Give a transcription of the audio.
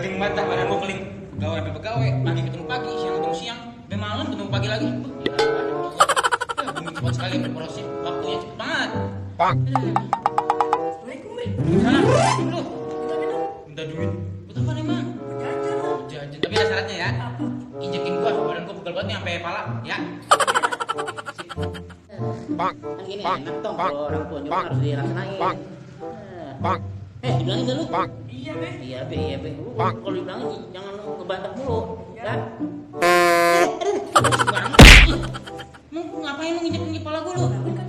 saking mantap badan gua keling. Pegawai sampai pegawai, pagi ketemu pagi, siang ketemu siang, sampai malam ketemu pagi lagi. Ya, bumi cepat sekali berproses, waktunya cepet banget. Assalamualaikum, Be. Salam, lu. Minta minum. Minta duit. Buat apa emang? Jajan lah. Jajan, tapi ada syaratnya ya. Injekin gua, badan gua pegel banget nih sampai pala, ya. Kan gini enak dong kalau orang tua nyuruh harus dilaksanain. Dibilangin gak lu? Iya, Be. Iya be, iya be. Lu kalau dibilangin jangan lu ngebantah mulu, ya. Sembarang. Mau ngapain lu nginjek-injek kepala gua lu? Tapi kan